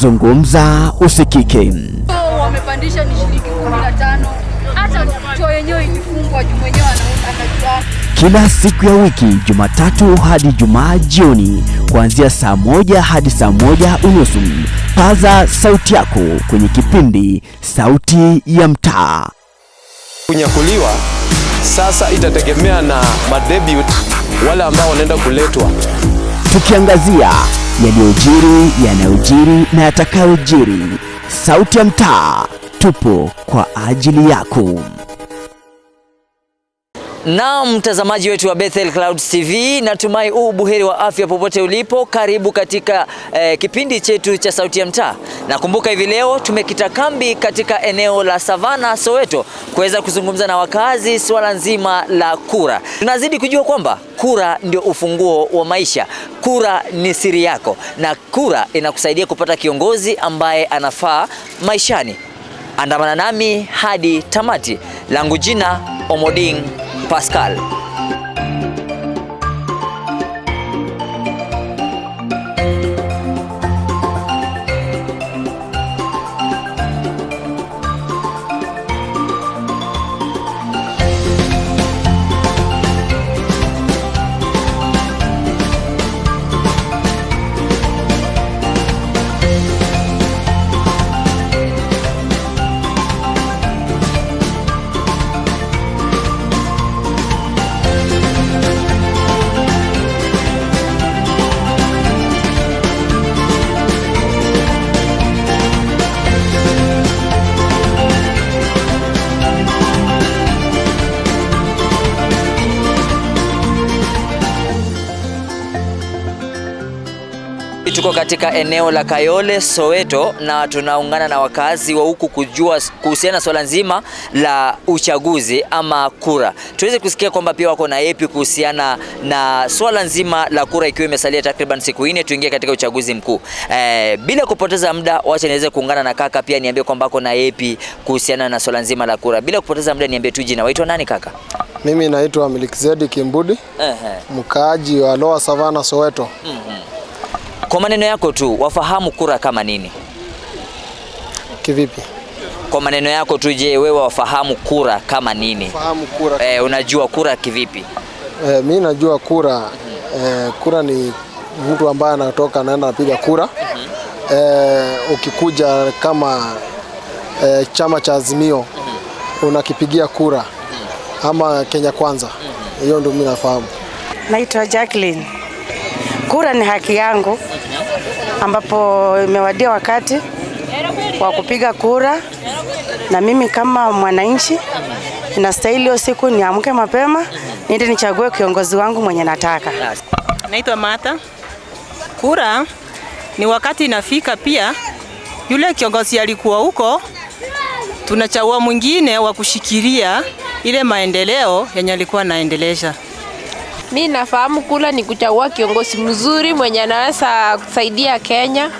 Zungumza usikike. Wamepandisha ni shilingi 15. Hata choo yenyewe ilifungwa juu mwenyewe anajua. Kila siku ya wiki Jumatatu hadi Jumaa jioni kuanzia saa 1 hadi saa 1:30. Paza sauti yako kwenye kipindi Sauti ya Mtaa. Kunyakuliwa sasa itategemea na madebut wale ambao wanaenda kuletwa. Tukiangazia yaliyojiri, yanayojiri na yatakayojiri. Sauti ya Mtaa, tupo kwa ajili yako. Na mtazamaji wetu wa Bethel Clouds TV, natumai u buheri wa afya popote ulipo. Karibu katika kipindi chetu cha Sauti ya Mtaa. Nakumbuka hivi leo tumekita kambi katika eneo la Savana Soweto kuweza kuzungumza na wakazi swala nzima la kura. Tunazidi kujua kwamba kura ndio ufunguo wa maisha. Kura ni siri yako na kura inakusaidia kupata kiongozi ambaye anafaa maishani. Andamana nami hadi tamati. Langu jina Omoding Pascal. Tuko katika eneo la Kayole Soweto na tunaungana na wakazi wa huku kujua kuhusiana na swala nzima la uchaguzi ama kura. Tuweze kusikia kwamba pia wako na yepi kuhusiana na swala nzima la kura, ikiwa imesalia takriban siku 4 tuingie katika uchaguzi mkuu. Bila kupoteza muda, wacha niweze kuungana na kaka pia niambie kwamba ako na yepi kuhusiana na swala nzima la kura. Bila kupoteza muda, niambie tu jina, waitwa nani kaka? Mimi naitwa Milikzedi Kimbudi, mkaaji wa Lower Savana Soweto. Kwa maneno yako tu, wafahamu kura kama nini? Kivipi? Kwa maneno yako tu, je, wewe wafahamu kura kama nini? Fahamu kura. Unajua kura kivipi? Mi najua kura. Kura ni mtu ambaye anatoka anaenda anapiga kura. Ukikuja kama chama cha Azimio unakipigia kura ama Kenya Kwanza. Hiyo ndio mimi nafahamu. Naitwa Jacqueline. Kura ni haki yangu, ambapo imewadia wakati wa kupiga kura, na mimi kama mwananchi inastahili hiyo siku niamke mapema niende nichague kiongozi wangu mwenye nataka. Naitwa Martha. Kura ni wakati inafika, pia yule kiongozi alikuwa huko, tunachagua mwingine wa kushikilia ile maendeleo yenye alikuwa anaendelesha. Mi nafahamu kura ni kuchagua kiongozi mzuri mwenye anaweza kusaidia Kenya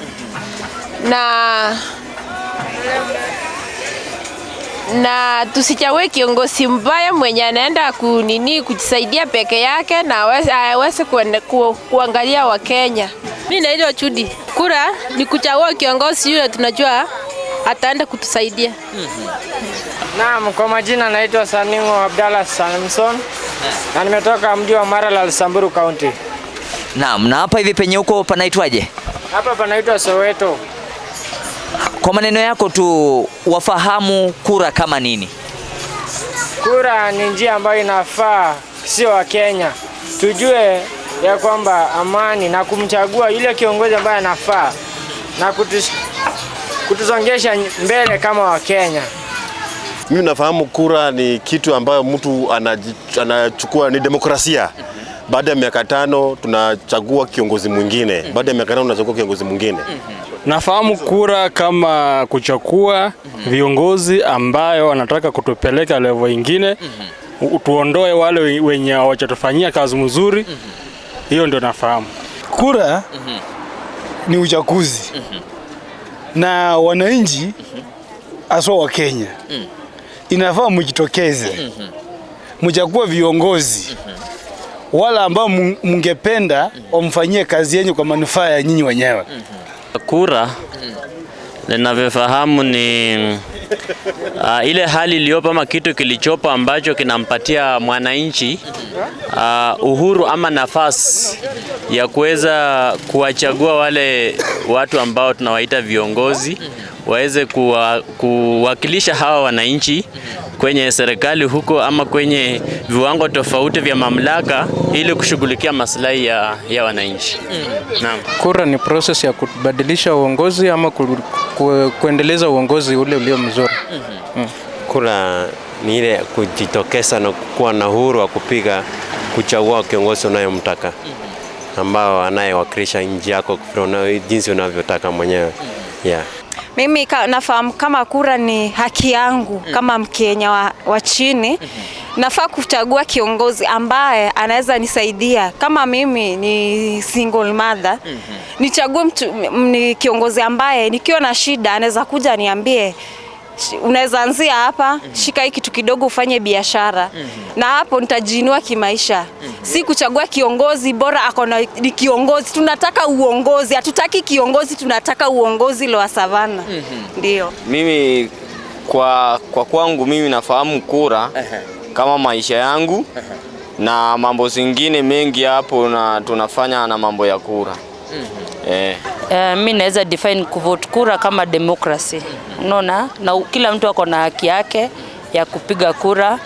na tusichague kiongozi mbaya mwenye anaenda kunini kujisaidia peke yake na aweze kuangalia wa Kenya. Mi naitwa Chudi. Kura ni kuchagua kiongozi yule tunajua ataenda kutusaidia. Naam, kwa majina naitwa Saningo Abdalla Samson na nimetoka mji wa Maralal, Samburu County. Naam, na hapa hivi penye huko panaitwaje? Hapa panaitwa Soweto. Kwa maneno yako tu, wafahamu kura kama nini? Kura ni njia ambayo inafaa sio wa Kenya tujue ya kwamba amani na kumchagua yule kiongozi ambaye anafaa na kutusongesha mbele kama wa Kenya. Mimi nafahamu kura ni kitu ambayo mtu anachukua, ni demokrasia. Baada ya miaka 5 tunachagua kiongozi mwingine. Baada ya miaka 5 tunachagua kiongozi mwingine. Nafahamu kura kama kuchagua viongozi ambayo wanataka kutupeleka level ingine, tuondoe wale wenye hawajatufanyia kazi mzuri. Hiyo ndio nafahamu. Kura ni uchaguzi. Na wananchi aswa wa Kenya inafaa mjitokeze, mchague viongozi wala ambao mungependa wamfanyie kazi yenu kwa manufaa ya nyinyi wenyewe. Kura Ninavyofahamu ni ile hali iliyopo ama kitu kilichopo ambacho kinampatia mwananchi uhuru ama nafasi ya kuweza kuwachagua wale watu ambao tunawaita viongozi waweze kuwakilisha hawa wananchi kwenye serikali huko ama kwenye viwango tofauti vya mamlaka ili kushughulikia maslahi ya wananchi. Naam. Kura ni process ya kubadilisha uongozi ama kuendeleza uongozi ule ulio mzuri. Kura ni ile kujitokeza na kuwa na uhuru wa kupiga, kuchagua kiongozi unayemtaka ambao anayewakilisha nchi yako jinsi unavyotaka mwenyewe. Yeah. Mimi nafahamu kama kura ni haki yangu kama Mkenya wa chini. Nafaa kuchagua kiongozi ambaye anaweza nisaidia. Kama mimi ni single mother, nichague ni kiongozi ambaye nikiwa na shida anaweza kuja niambie, unaweza anzia hapa, shika hii kitu kidogo ufanye biashara. Na hapo nitajiinua kimaisha. Si kuchagua kiongozi bora akona ni kiongozi. Tunataka uongozi, hatutaki kiongozi, tunataka uongozi Lower Savannah. Ndio. Mimi kwa kwangu mimi nafahamu kura kama maisha yangu na mambo zingine mengi hapo na tunafanya na mambo ya kura. Mimi naweza define kuvote kura kama democracy. Unaona? Na kila mtu ako na haki yake ya kupiga kura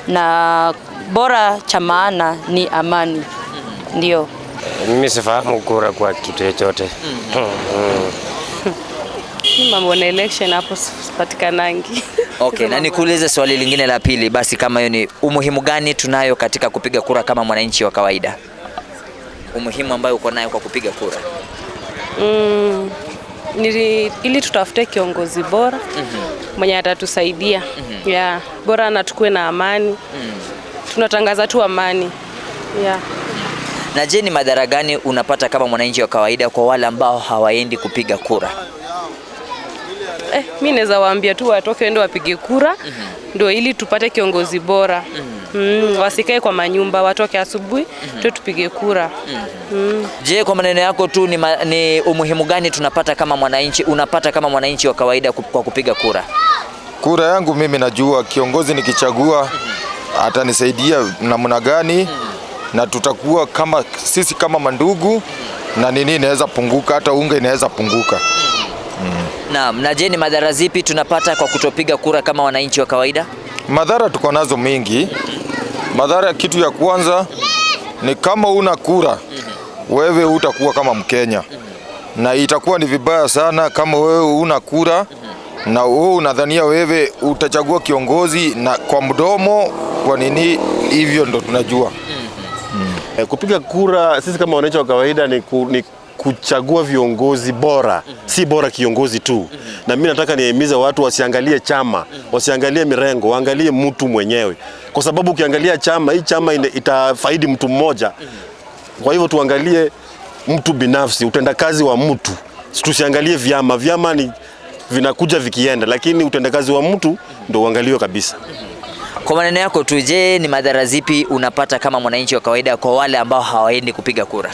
na bora cha maana ni amani. Ndio. Mimi sifahamu kura kwa kitu chochote. Mambo na election hapo sipatikanangi. Okay, na nikuulize swali lingine la pili basi, kama hiyo ni umuhimu gani tunayo katika kupiga kura kama mwananchi wa kawaida? Umuhimu ambayo uko nayo kwa kupiga kura? Ili tutafute kiongozi bora mwenye atatusaidia. Yeah, bora na tukue na amani. Tunatangaza tu amani. Yeah. Na je, ni madhara gani unapata kama mwananchi wa kawaida kwa wale ambao hawaendi kupiga kura? Mimi naweza waambia tu watoke waende wapige kura ndio ili tupate kiongozi bora. Wasikae kwa manyumba, watoke asubuhi tupige kura. Je, kwa maneno yako tu ni umuhimu gani tunapata kama mwananchi, unapata kama mwananchi wa kawaida kwa kupiga kura? Kura yangu mimi najua kiongozi nikichagua atanisaidia namna gani, na tutakuwa kama sisi kama mandugu, na nini inaweza punguka, hata unga inaweza punguka. Naam, na je, ni madhara zipi tunapata kwa kutopiga kura kama wananchi wa kawaida? Madhara tuko nazo mingi. Madhara, kitu ya kwanza ni kama una kura wewe utakuwa kama Mkenya. Na itakuwa ni vibaya sana kama wewe una kura na wewe unadhania wewe utachagua kiongozi na kwa mdomo, kwa nini hivyo ndo tunajua. Kupiga kura sisi kama wananchi wa kawaida ni kuchagua viongozi bora, si bora kiongozi tu. Na mimi nataka nihimize watu wasiangalie chama, wasiangalie mirengo, waangalie mtu mwenyewe. Kwa sababu ukiangalia chama, hii chama itafaidi mtu mmoja. Kwa hivyo tuangalie mtu binafsi, utendakazi wa mtu. Tusiangalie vyama, vyama ni vinakuja vikienda, lakini utendakazi wa mtu ndio uangaliwe kabisa. Kwa maneno yako tu, je, ni madhara zipi unapata kama mwananchi wa kawaida kwa wale ambao hawaendi kupiga kura?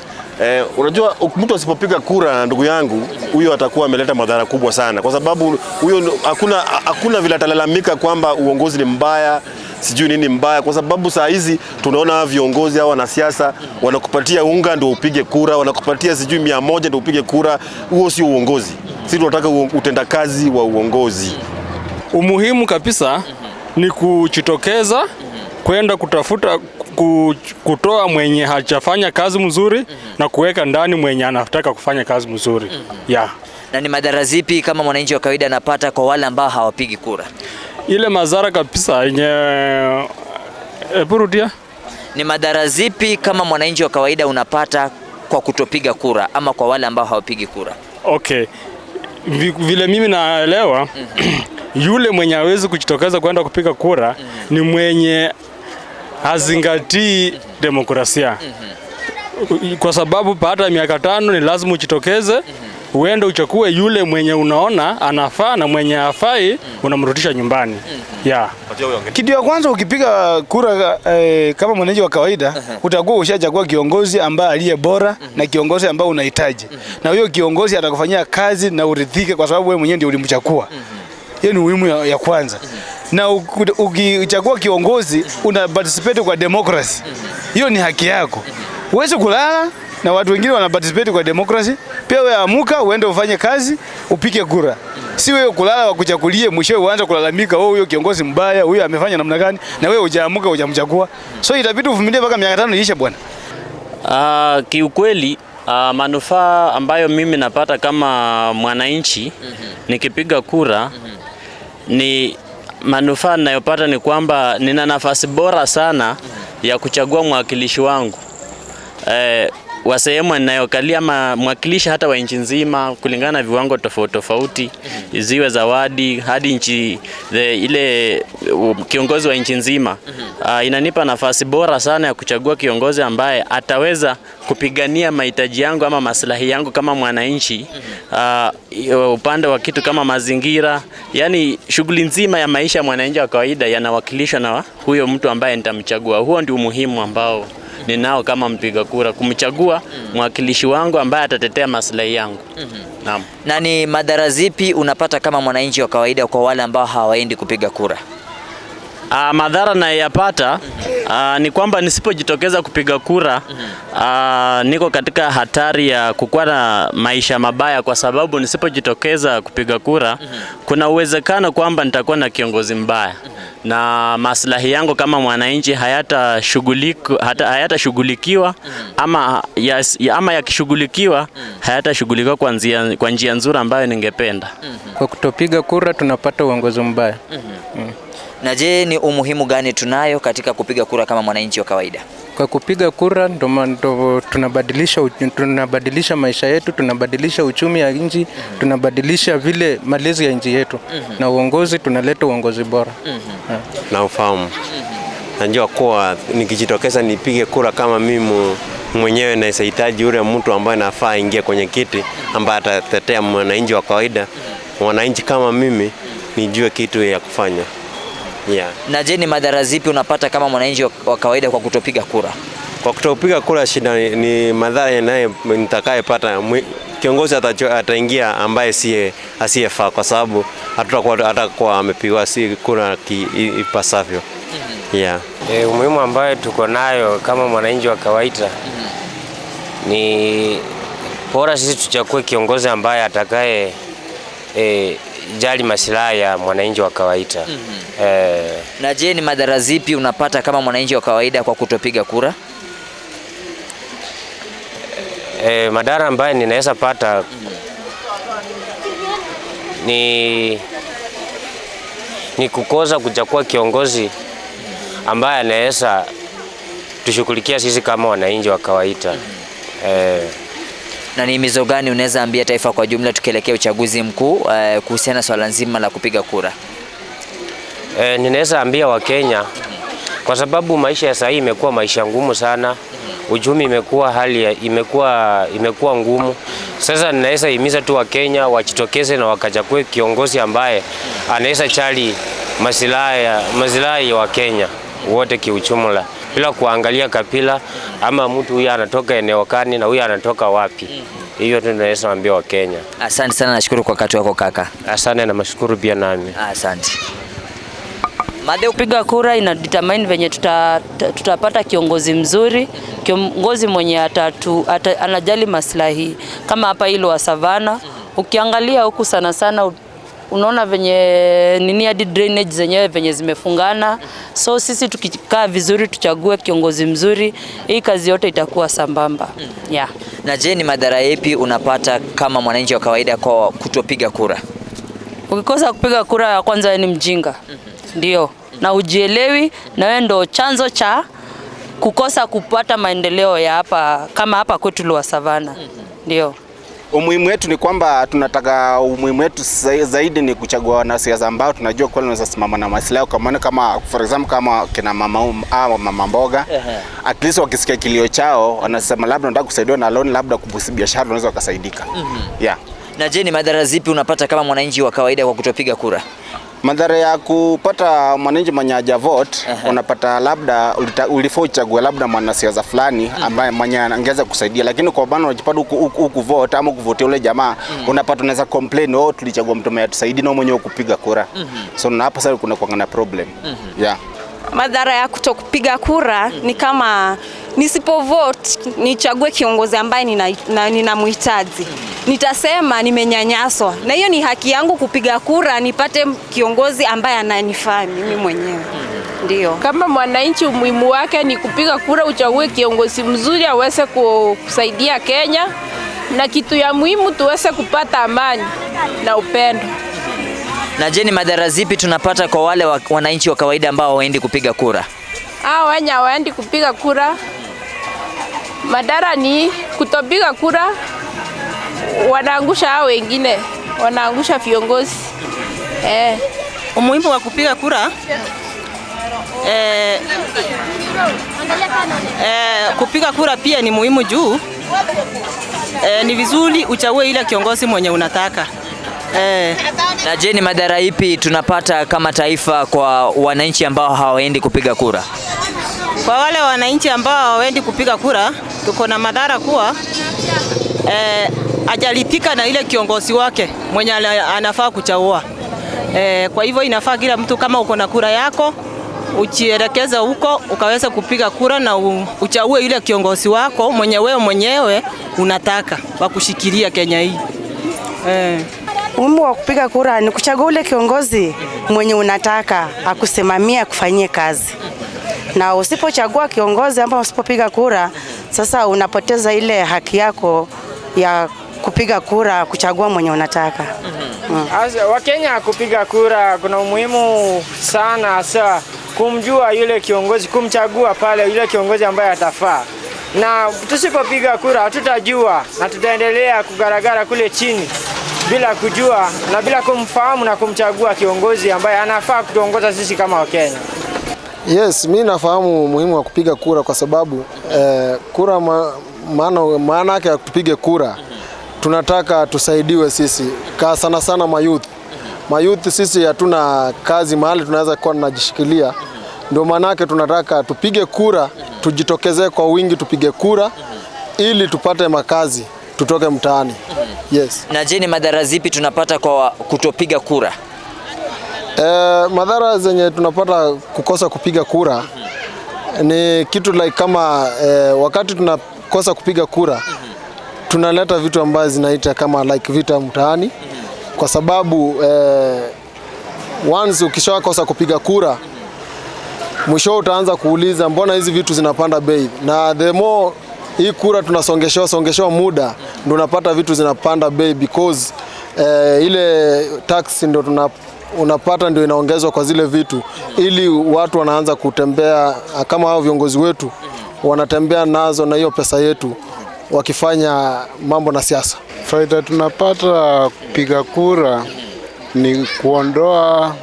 Unajua mtu asipopiga kura, ndugu yangu, huyo atakuwa ameleta madhara kubwa sana. Kwa sababu huyo hakuna vile atalalamika kwamba uongozi ni mbaya, sijui nini mbaya, kwa sababu saa hizi tunaona viongozi hao wanasiasa wanakupatia unga ndio upige kura, wanakupatia sijui 100 ndio upige kura. Huo sio uongozi. Sisi tunataka utendakazi wa uongozi. Umuhimu kabisa ni kujitokeza kwenda kutafuta kutoa mwenye hajafanya kazi mzuri na kuweka ndani mwenye anataka kufanya kazi mzuri. Yeah. Na ni madhara zipi kama mwananchi wa kawaida anapata kwa wale ambao hawapigi kura? Ile madhara kabisa yenye burudia. Ni madhara zipi kama mwananchi wa kawaida unapata kwa kutopiga kura ama kwa wale ambao hawapigi kura? Okay. Vile mimi naelewa yule mwenye hawezi kujitokeza kwenda kupiga kura ni mwenye hazingatii demokrasia. Kwa sababu baada ya miaka 5 ni lazima ujitokeze Uende uchague yule mwenye unaona anafaa na mwenye hafai unamrudisha nyumbani. Yeah. Kitu ya kwanza ukipiga kura kama mwananchi wa kawaida utakuwa ushachagua kiongozi ambaye aliye bora na kiongozi ambaye unahitaji. Na huyo kiongozi atakufanyia kazi na uridhike kwa sababu wewe mwenyewe ndiye ulimchagua. Hiyo ni muhimu ya kwanza. Na ukichagua kiongozi una participate kwa democracy. Hiyo ni haki yako. Huwezi kulala na watu wengine wana participate kwa democracy. Pia wewe amuka uende ufanye kazi, upike kura. Si wewe kulala wakuchagulie mwishowe uanze kulalamika, oh huyo kiongozi mbaya, huyo amefanya namna gani, na wewe hujaamuka hujamchagua. So itabidi uvumilie mpaka miaka 5 iishe bwana. Kiukweli manufaa ambayo mimi napata kama mwananchi nikipiga kura ni manufaa ninayopata ni kwamba nina nafasi bora sana ya kuchagua mwakilishi wangu wa sehemu ninayokalia, ama mwakilishi hata wa nchi nzima kulingana na viwango tofauti tofauti, ziwe zawadi hadi nchi ile kiongozi wa nchi nzima. Inanipa nafasi bora sana ya kuchagua kiongozi ambaye ataweza kupigania mahitaji yangu ama maslahi yangu kama mwananchi, upande wa kitu kama mazingira, yani shughuli nzima ya maisha ya mwananchi wa kawaida yanawakilishwa na huyo mtu ambaye nitamchagua. Huo ndio umuhimu ambao ninao kama mpiga kura, kumchagua mwakilishi wangu ambaye atatetea maslahi yangu. Naam. Na ni madhara zipi unapata kama mwananchi wa kawaida kwa wale ambao hawaendi kupiga kura? Madhara nayapata ni kwamba nisipojitokeza kupiga kura niko katika hatari ya kukuwa na maisha mabaya, kwa sababu nisipojitokeza kupiga kura kuna uwezekano kwamba nitakuwa na kiongozi mbaya na maslahi yangu kama mwananchi hayatashughulikiwa ama yakishughulikiwa hayatashughulikiwa kwa njia nzuri ambayo ningependa. Kwa kutopiga kura tunapata uongozi mbaya. Na je, ni umuhimu gani tunayo katika kupiga kura kama mwananchi wa kawaida? Kwa kupiga kura ndo tunabadilisha maisha yetu, tunabadilisha uchumi ya nchi, tunabadilisha vile malezi ya nchi yetu. Na uongozi tunaleta uongozi bora. Na ufahamu. Najua kuwa nikijitokeza nipige kura kama mimi mwenyewe nahitaji yule mtu ambaye anafaa ingie kwenye kiti, ambaye atatetea mwananchi wa kawaida. Mwananchi kama mimi nijue kitu ya kufanya. Yeah. Na je, ni madhara zipi unapata kama mwananchi wa kawaida kwa kutopiga kura? Kwa kutopiga kura shida ni madhara yanayo nitakayepata. Kiongozi ataingia ambaye asiyefaa, kwa sababu hatakuwa amepigwa si kura ipasavyo. Yeah. Umuhimu ambayo tuko nayo kama mwananchi wa kawaida ni bora sisi tuchague kiongozi ambaye atakaye jali maslahi ya mwananchi wa kawaida. Na je, ni madhara zipi unapata kama mwananchi wa kawaida kwa kutopiga kura? Madhara ambayo ninaweza pata ni kukosa kuchagua kiongozi ambaye anaweza tushughulikia sisi kama wananchi wa kawaida. Na ni himizo gani unaweza ambia taifa kwa jumla tukielekea uchaguzi mkuu kuhusiana swala nzima la kupiga kura? Ninaweza ambia Wakenya, kwa sababu maisha ya sasa imekuwa maisha ngumu sana. Uchumi imekuwa hali imekuwa ngumu. Sasa ninaweza himiza tu Wakenya wajitokeze na wakachague kiongozi ambaye anaweza chali maslahi ya Wakenya wote kiujumla, bila kuangalia kabila ama mtu huyu anatoka eneo gani na huyu anatoka wapi. Hiyo tu tunaweza kuambia Wakenya. Asante sana, nashukuru kwa wakati wako kaka. Asante na mashukuru pia nami. Asante. Kupiga kura ina determine venye tutapata kiongozi mzuri, kiongozi mwenye anajali maslahi. Kama hapa hilo wa Savana, ukiangalia huku sana sana unaona venye nini hadi drainage zenyewe venye zimefungana. So sisi tukikaa vizuri tuchague kiongozi mzuri, hii kazi yote itakuwa sambamba. Yeah. Na je, ni madhara yapi unapata kama mwananchi wa kawaida kwa kutopiga kura? Ukikosa kupiga kura ya kwanza ni mjinga. Ndio. Na ujielewi, na wewe ndo chanzo cha kukosa kupata maendeleo ya hapa kama hapa kwetu Lower Savana. Ndio. Umuhimu wetu ni kwamba tunataka, umuhimu wetu zaidi ni kuchagua wanasiasa ambao tunajua kweli wanaweza simama na maslahi, kwa maana kama for example kama kina mama au mama mboga, at least wakisikia kilio chao wanasema labda wanataka kusaidiwa na loan, labda kubusi biashara, wanaweza wakasaidika. Yeah. Na je, ni madhara zipi unapata kama mwananchi wa kawaida kwa kutopiga kura? Madhara ya kupata mwananchi mwenye haja vote, unapata labda ulifaa uchague labda mwanasiasa fulani ambaye mwenye angeweza kusaidia, lakini kwa bana unajipata huku vote ama kuvotia ule jamaa, unapata unaweza complain, oh, tulichagua mtu mwenye atusaidie na mwenyewe kupiga kura. So na hapa sasa kuna kuanga na problem. Yeah. Madhara ya kutokupiga kura ni kama nisipo vote nichague kiongozi ambaye ninamhitaji, nitasema nimenyanyaswa, na hiyo ni haki yangu kupiga kura nipate kiongozi ambaye ananifaa mimi mwenyewe. Ndio. Kama mwananchi umuhimu wake ni kupiga kura, uchague kiongozi mzuri aweze kusaidia Kenya, na kitu ya muhimu tuweze kupata amani na upendo. Na je, ni madhara zipi tunapata kwa wale wananchi wa kawaida ambao hawaendi kupiga kura? Hao wenye hawaendi kupiga kura, madhara ni kutopiga kura, wanaangusha hao wengine, wanaangusha viongozi. Umuhimu wa kupiga kura, kupiga kura pia ni muhimu juu ni vizuri uchague ile kiongozi mwenye unataka. Na je, ni madhara ipi tunapata kama taifa kwa wananchi ambao hawaendi kupiga kura? Kwa wale wananchi ambao hawaendi kupiga kura, tuko na madhara kuwa hajalipika na ile kiongozi wake mwenye anafaa kuchagua. Kwa hivyo inafaa kila mtu, kama uko na kura yako, ujielekeze huko ukaweza kupiga kura na uchague ile kiongozi wako mwenye wewe mwenyewe unataka wa kushikilia Kenya hii. Umuhimu wa kupiga kura ni kuchagua ule kiongozi mwenye unataka akusimamie, akufanyie kazi. Na usipochagua kiongozi ama usipopiga kura, sasa unapoteza ile haki yako ya kupiga kura, kuchagua mwenye unataka. Wakenya kupiga kura kuna umuhimu sana, hasa kumjua yule kiongozi, kumchagua pale yule kiongozi ambaye atafaa. Na tusipopiga kura hatutajua na tutaendelea kugaragara kule chini bila kujua na bila kumfahamu na kumchagua kiongozi ambaye anafaa kutuongoza sisi kama Wakenya. Yes, mimi nafahamu umuhimu wa kupiga kura kwa sababu kura maana yake ya kupiga kura, tunataka tusaidiwe sisi sana sana mayouth. Mayouth sisi hatuna kazi mahali tunaweza kuwa tunajishikilia. Ndio maana yake tunataka tupige kura, tujitokeze kwa wingi tupige kura ili tupate makazi, tutoke mtaani. Yes. Na je, ni madhara zipi tunapata kwa kutopiga kura? Madhara zenye tunapata kukosa kupiga kura ni kitu like kama wakati tunakosa kupiga kura tunaleta vitu ambazo zinaita kama like vita mtaani, kwa sababu once ukishakosa kupiga kura mwisho utaanza kuuliza mbona hizi vitu zinapanda bei, na the more hii kura tunasongeshewa muda ndio unapata vitu zinapanda bei, because ile tax ndio unapata ndio inaongezwa kwa zile vitu, ili watu wanaanza kutembea kama hao viongozi wetu wanatembea nazo na hiyo pesa yetu wakifanya mambo na siasa. Faida tunapata kupiga kura ni kuondoa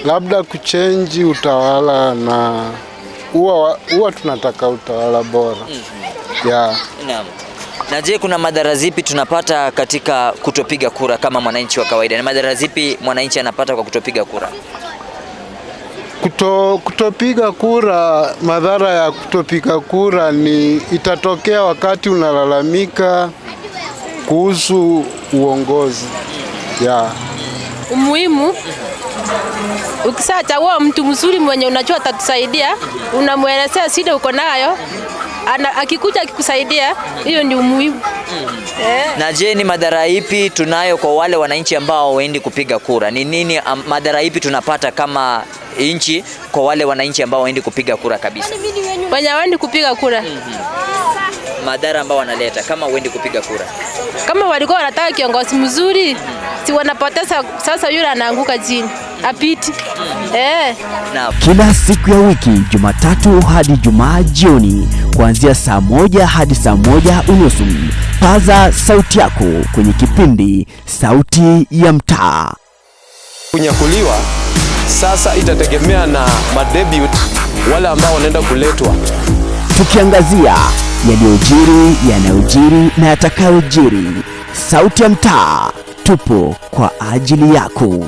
labda kuchenji utawala, na huwa tunataka utawala bora. Yeah. Naam. Na je, kuna madhara zipi tunapata katika kutopiga kura kama mwananchi wa kawaida? Na madhara zipi mwananchi anapata kwa kutopiga kura? Kutopiga kura, madhara ya kutopiga kura ni itatokea wakati unalalamika kuhusu uongozi. Yeah. Umuhimu, ukishachagua mtu mzuri mwenye unajua atatusaidia, unamuelezea shida uko nayo, akikuja akikusaidia, hiyo ni umuhimu. Na je, ni madhara ipi tunayo kwa wale wananchi ambao hawaendi kupiga kura? Ni nini madhara ipi tunapata kama nchi kwa wale wananchi ambao hawaendi kupiga kura kabisa? Wenye hawaendi kupiga kura. Madhara ambao wanaleta kama huendi kupiga kura. Kama walikuwa wanataka kiongozi mzuri, si wanapoteza sasa, yule anaanguka chini, apiti. Kila siku ya wiki Jumatatu hadi Ijumaa jioni kuanzia saa 1 hadi saa 1:30, paza sauti yako kwenye kipindi Sauti ya Mtaa. Kunyakuliwa sasa itategemea na madebut wale ambao wanaenda kuletwa, tukiangazia yaliyojiri, yanayojiri na yatakayojiri. Sauti ya Mtaa, tupo kwa ajili yako.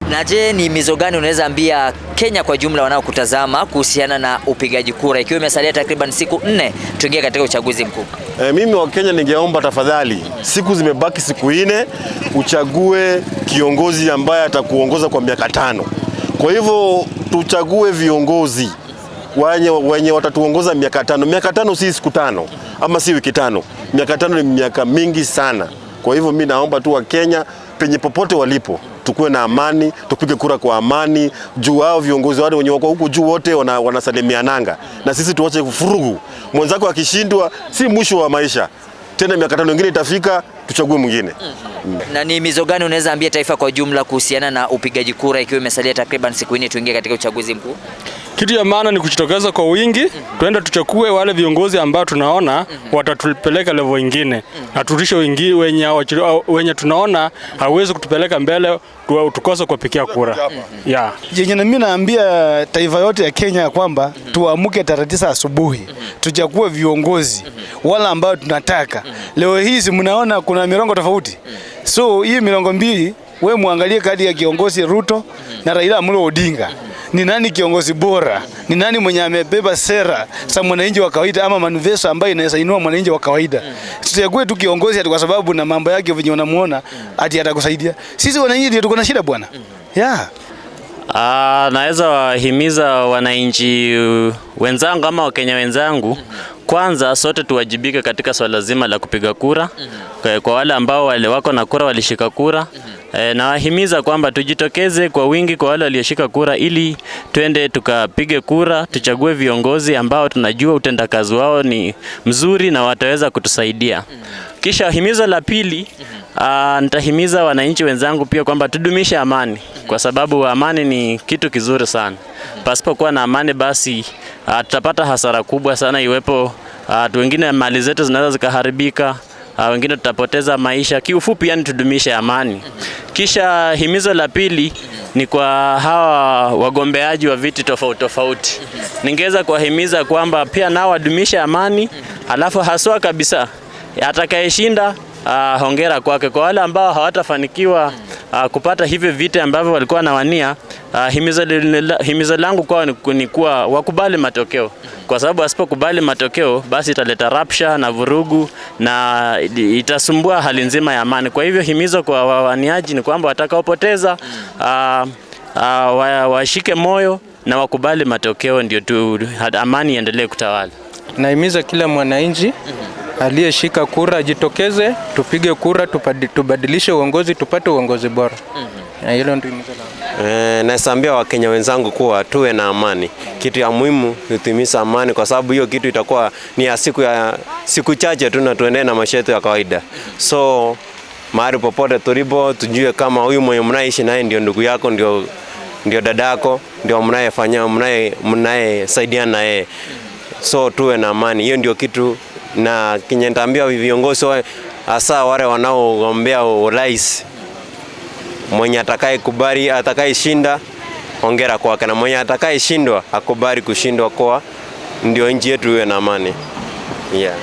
Na je, ni mizo gani unaweza ambia Kenya kwa jumla wanaokutazama kuhusiana na upigaji kura, ikiwa imesalia takriban siku 4 tuingie katika uchaguzi mkuu? Mimi wa Kenya ningeomba tafadhali, siku zimebaki siku 4, uchague kiongozi ambaye atakuongoza kwa miaka 5. Kwa hivyo tuchague viongozi wenye watatuongoza miaka 5. Miaka 5 si siku 5 ama si wiki 5. Miaka 5 ni miaka mingi sana. Kwa hivyo mimi naomba tu wa Kenya penye popote walipo, tukue na amani, tupige kura kwa amani. Juu hao viongozi wale wenye wako huku juu wote wanasalimiananga, na sisi tuache kufurugu. Mwenzako akishindwa si mwisho wa maisha. Tena miaka 5 nyingine itafika, tuchague mwingine. Na ni mizo gani unaweza ambia taifa kwa jumla kuhusiana na upigaji kura, ikiwa imesalia takriban siku 4 tuingie katika uchaguzi mkuu? Kitu ya maana ni kujitokeza kwa wingi, tuende tuchukue wale viongozi ambao tunaona watatupeleka level nyingine, na turudishe wengi wenye tunaona hawezi kutupeleka mbele, tukose kupigia kura. Yeah. Yenye mimi naambia taifa yote ya Kenya kwamba tuamke tarehe 9 asubuhi, tuchague viongozi wala ambao tunataka. Leo hizi mnaona kuna mirongo tofauti. So hii mirongo 2, we muangalie kadi ya kiongozi Ruto na Raila Amolo Odinga. Ni nani kiongozi bora? Ni nani mwenye amebeba sera za mwananchi wa kawaida ama manifesto ambayo inaweza inua mwananchi wa kawaida? Tusichague tu kiongozi ati kwa sababu na mambo yake venye unamuona ati atakusaidia. Sisi wananchi ndio tuko na shida bwana. Yeah. Naweza wahimiza wananchi wenzangu ama Wakenya wenzangu, kwanza sote tuwajibike katika swala zima la kupiga kura. Kwa wale ambao wale wako na kura walishika kura, na wahimiza kwamba tujitokeze kwa wingi kwa wale walioshika kura, ili twende tukapige kura, tuchague viongozi ambao tunajua utendakazi wao ni mzuri na wataweza kutusaidia. Kisha himizo la pili, nitahimiza wananchi wenzangu pia kwamba tudumishe amani, kwa sababu amani ni kitu kizuri sana. Pasipokuwa na amani basi tutapata hasara kubwa sana, iwepo wengine mali zetu zinaweza zikaharibika, wengine tutapoteza maisha. Kiufupi yani tudumishe amani. Kisha himizo la pili ni kwa hawa wagombeaji wa viti tofauti tofauti. Ningeweza kuwahimiza kwamba pia nao wadumishe amani, alafu haswa kabisa atakayeshinda hongera kwake. Kwa wale ambao hawatafanikiwa kupata hivyo viti ambavyo walikuwa wanawania, himizo langu kwao ni kuwa wakubali matokeo, kwa sababu asipokubali matokeo basi italeta rapsha na vurugu na itasumbua hali nzima ya amani. Kwa hivyo himizo kwa wawaniaji ni kwamba watakaopoteza washike moyo na wakubali matokeo, ndio tu amani iendelee kutawala. Nahimiza kila mwananchi aliyeshika kura ajitokeze, tupige kura, tubadilishe uongozi, tupate uongozi bora. Hilo ndio himizo langu. Naambia Wakenya wenzangu kuwa tuwe na amani. Kitu ya muhimu ni tuimisha amani, kwa sababu hiyo kitu itakuwa ni ya siku chache tu na tuendelee na maisha yetu ya kawaida. So mahali popote tulipo tujue kama huyu mwenye mnaishi naye ndio ndugu yako, ndio dadako, ndio mnayefanya, mnayesaidiana naye. So tuwe na amani. Hiyo ndio kitu. Na kinyendaambia viongozi hasa wale wanaogombea urais, mwenye atakayekubali, atakayeshinda hongera kwake, na mwenye atakayeshindwa akubali kushindwa kwa, ndio nchi yetu iwe na amani. Yeah.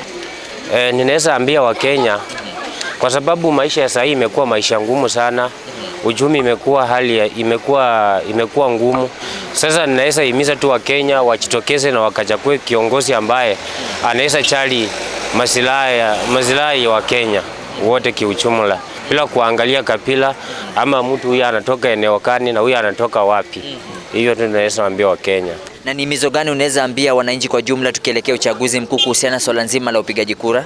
Ninaweza ambia Wakenya, kwa sababu maisha ya sasa imekuwa maisha ngumu sana, uchumi imekuwa hali imekuwa ngumu. Sasa ninaweza himiza tu Wakenya wajitokeze na wakachague kiongozi ambaye anaweza chali maslahi ya Wakenya wote kiujumla, bila kuangalia kabila ama mtu huyu anatoka eneo gani na huyu anatoka wapi. Hiyo tu ninaweza ambia Wakenya. Na ni himizo gani unaweza ambia wananchi kwa jumla tukielekea uchaguzi mkuu kuhusiana swala nzima la upigaji kura?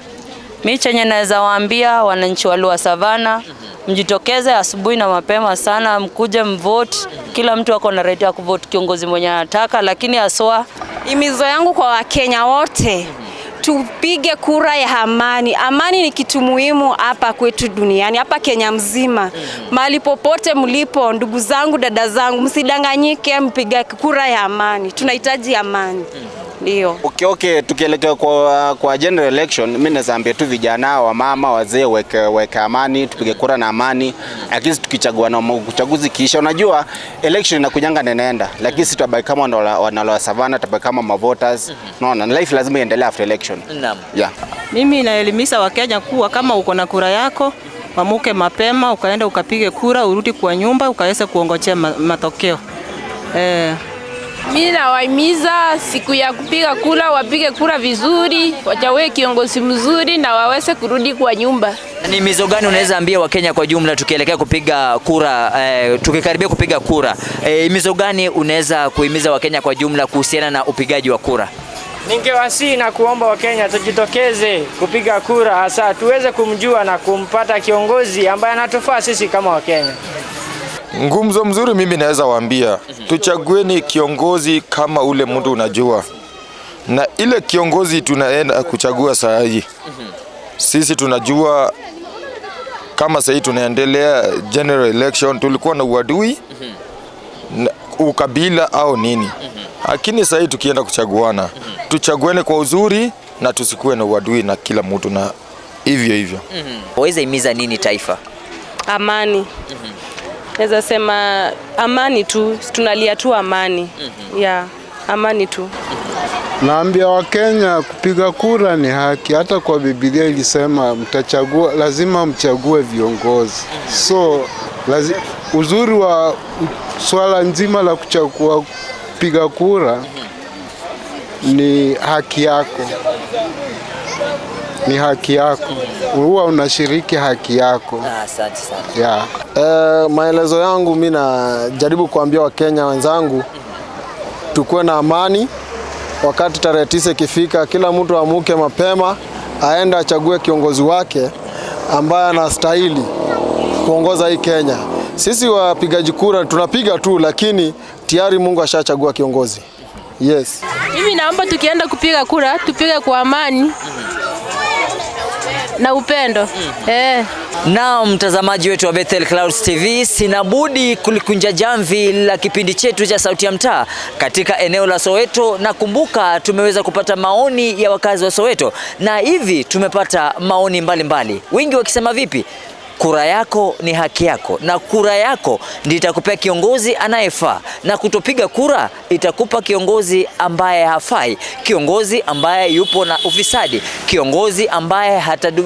Mimi chenye naweza waambia wananchi wa Lower Savannah, mjitokeze asubuhi na mapema sana, mkuje mvote. Kila mtu ako na right ya kuvote kiongozi mwenye anataka, lakini haswa himizo yangu kwa Wakenya wote, tupige kura ya amani. Amani ni kitu muhimu hapa kwetu duniani, hapa Kenya mzima. Mahali popote mlipo, ndugu zangu, dada zangu, msidanganyike, mpige kura ya amani. Tunahitaji amani. Ndio. Okay, tukielekea kwa general election, mimi naweza ambia tu vijana, wamama, wazee weke amani, tupige kura na amani. At least tukichagua na uchaguzi kisha, unajua election inakujanga na inaenda, lakini sisi tutabaki kama wana Savannah, tutabaki kama mavoters. Unaona, life lazima iendelee after election. Naam. Yeah. Mimi naelimisha Wakenya kuwa kama uko na kura yako, wamuke mapema, ukaenda ukapige kura, urudi kwa nyumba, ukaweza kuongojea matokeo. Mimi nawahimiza siku ya kupiga kura wapige kura vizuri, wachague kiongozi mzuri na waweze kurudi kwa nyumba. Ni himizo gani unaweza ambia Wakenya kwa jumla tukielekea kupiga kura, tukikaribia kupiga kura? Himizo gani unaweza kuhimiza Wakenya kwa jumla kuhusiana na upigaji wa kura? Ningewasihi na kuomba Wakenya tujitokeze kupiga kura, hasa tuweze kumjua na kumpata kiongozi ambaye anatufaa sisi kama Wakenya. Ngumzo mzuri mimi naweza waambia, tuchagueni kiongozi kama ule mtu unajua. Na ile kiongozi tunaenda kuchagua saa hii, sisi tunajua kama saa hii tunaendelea general election, tulikuwa na uadui na ukabila au nini. Lakini saa hii tukienda kuchaguana, tuchaguane kwa uzuri na tusikuwe na uadui na kila mtu na hivyo hivyo. Waweza himiza nini taifa? Amani. Naweza sema amani tu, tunalia tu amani. Yeah, amani tu. Naambia Wakenya kupiga kura ni haki. Hata kwa Biblia ilisema mtachagua, lazima mchague viongozi. So uzuri wa swala nzima la kuchagua kupiga kura ni haki yako. Ni haki yako. Huwa unashiriki haki yako. Asante sana. Yeah. Maelezo yangu mimi najaribu kuambia Wakenya wenzangu tukuwe na amani. Wakati tarehe 9 ikifika, kila mtu amuke mapema, aende achague kiongozi wake ambaye anastahili kuongoza hii Kenya. Sisi wapigaji kura tunapiga tu, lakini tayari Mungu ashachagua kiongozi. Yes. Mimi naomba tukienda kupiga kura, tupige kwa amani na upendo. Na mtazamaji wetu wa Bethel Clouds TV, sina budi kulikunja jamvi la kipindi chetu cha Sauti ya Mtaa katika eneo la Soweto. Na kumbuka tumeweza kupata maoni ya wakazi wa Soweto, na hivi tumepata maoni mbalimbali, wengi wakisema vipi? Kura yako ni haki yako, na kura yako ndiyo itakupea kiongozi anayefaa, na kutopiga kura itakupa kiongozi ambaye hafai, kiongozi ambaye yupo na ufisadi, kiongozi ambaye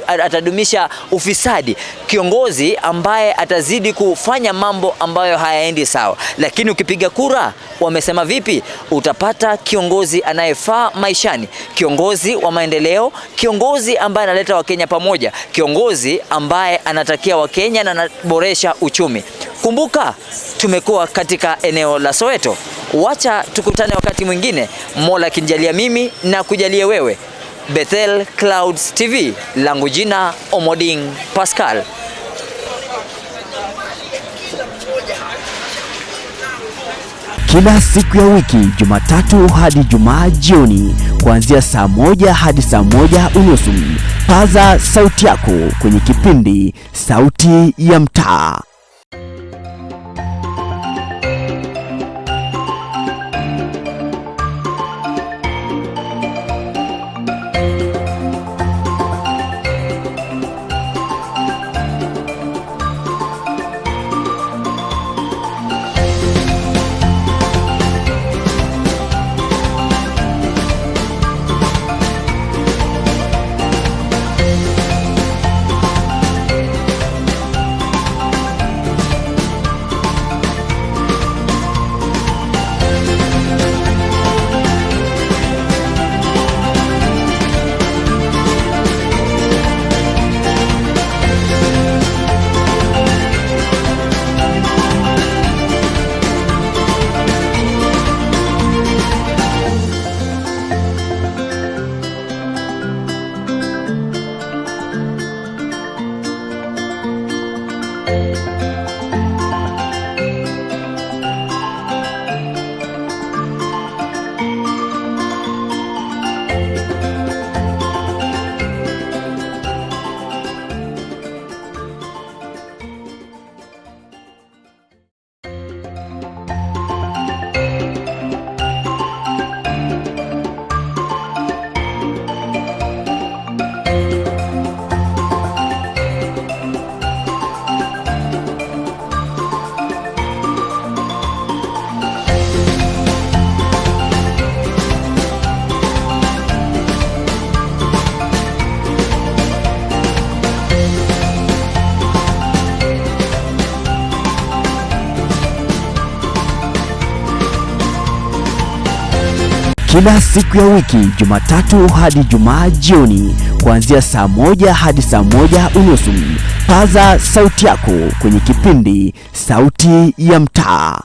atadumisha ufisadi, kiongozi ambaye atazidi kufanya mambo ambayo hayaendi sawa. Lakini ukipiga kura, wamesema vipi? Utapata kiongozi anayefaa maishani, kiongozi wa maendeleo, kiongozi ambaye analeta Wakenya pamoja, kiongozi ambaye anatakia Wakenya na anaboresha uchumi. Kumbuka tumekuwa katika eneo la Soweto. Wacha tukutane wakati mwingine, Mola akinijalia mimi na kujalie wewe. Bethel Clouds TV, langu jina Omoding Pascal. Kila siku ya wiki, Jumatatu hadi Ijumaa jioni, kuanzia saa 1 hadi saa 1:30, paza sauti yako kwenye kipindi Sauti ya Mtaa. Kila siku ya wiki Jumatatu hadi Jumaa jioni kuanzia saa 1 hadi saa 1:30. Paza sauti yako kwenye kipindi Sauti ya Mtaa.